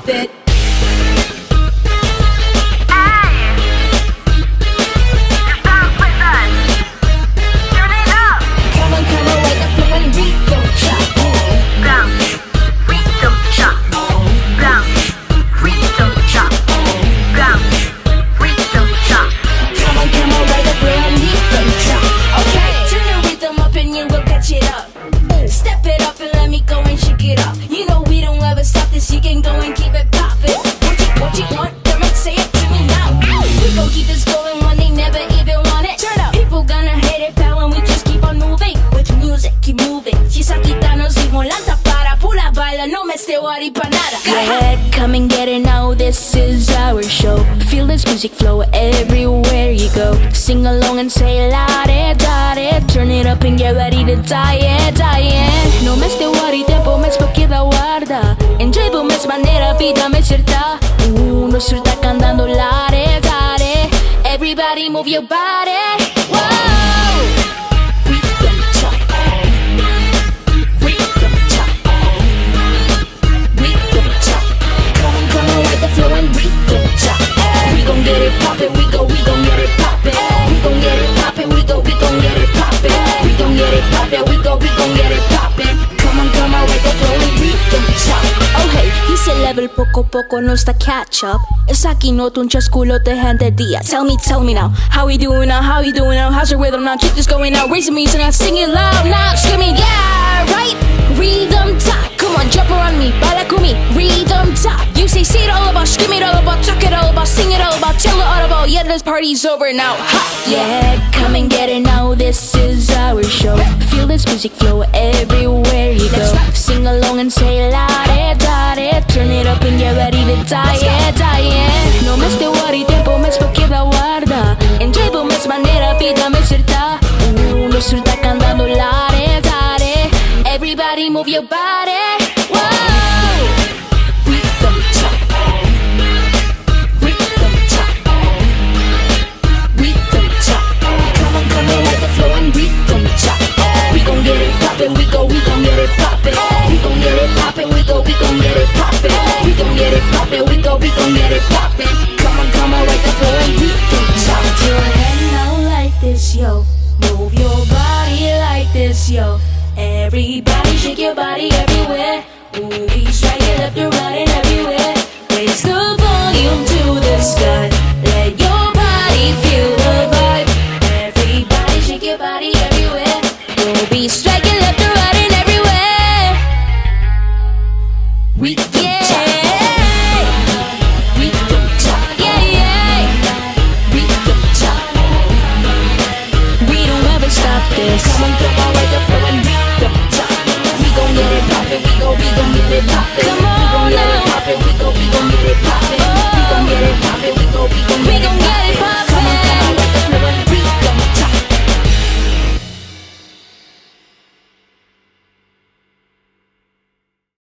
it. Come on, come on, wake up, flow and rhythm chop. Bounce, rhythm chop. Bounce, rhythm chop. Bounce, rhythm chop. Come on, come on, wake up, flow and rhythm chop. Okay, turn the rhythm up and you will catch it up. Step it up and let me go and shake it up. You know we don't ever stop this. You can go and keep it poppin'. What you want? Come and say it to me now. We gon' keep this going when they never even want it. Turn up. People gonna hate it, pal, and we just keep on moving. With music, keep moving. Si gitanos y volanta para pula baila, no me esté worry pa nada. Yeah, come and get it now. This is our show. Feel this music flow everywhere you go. Sing along and say la de da de. Turn it up and get ready to die, yeah, die, yeah. No me esté worry, tempo me queda guarda. Enjoy mes manera, vida me cierta. Uno está cantando la de da de. Everybody move your body. Whoa. Rhythm chop. Rhythm chop. Rhythm chop. Come on, come on, with the flow and rhythm chop. We gon' get it poppin', we go, we gon' get it poppin'. We gon' get it poppin', we go, we gon' get it poppin'. We gon' get it poppin', we go, we gon' get it poppin'. Come on, come on, with the flow and rhythm chop. Oh hey, he level poco poco no está catch up. Esaki no un chasculo de gente día. Tell me now, how we doing now? How we doing now? How's the rhythm now? Keep this going now. Raising me and now, sing it loud now. Screaming, yeah, right. Rhythm top, come on, jump around me, baila con me. Rhythm top. You say, say it all about, scream it all about, talk it all about, sing it all about, tell it all about. Yeah, this party's over now. Ha, yeah, come and get it now. This is our show. Feel this music flow everywhere you go. Sing along and say la de da de. Turn it up and get ready to die, yeah, die, yeah. No me esté worry, tempo me queda guarda. Enjoy mes manera, vida me cierta. Uno está cantando la de da de. Everybody move your body. Whoa. Rhythm chop. Rhythm chop. Rhythm chop. Come on, come on, with the flow and rhythm chop. We gon' get it poppin', we go, we gon' get it poppin'. We gon' get it poppin', we go, we gon' get it poppin'. We gon' get it poppin', we go, we gon' get it poppin'. Come on, come on, with the flow and rhythm chop. Put your head now like this, yo. Move your body like this, yo. Everybody shake your body everywhere. Ooh, we swag.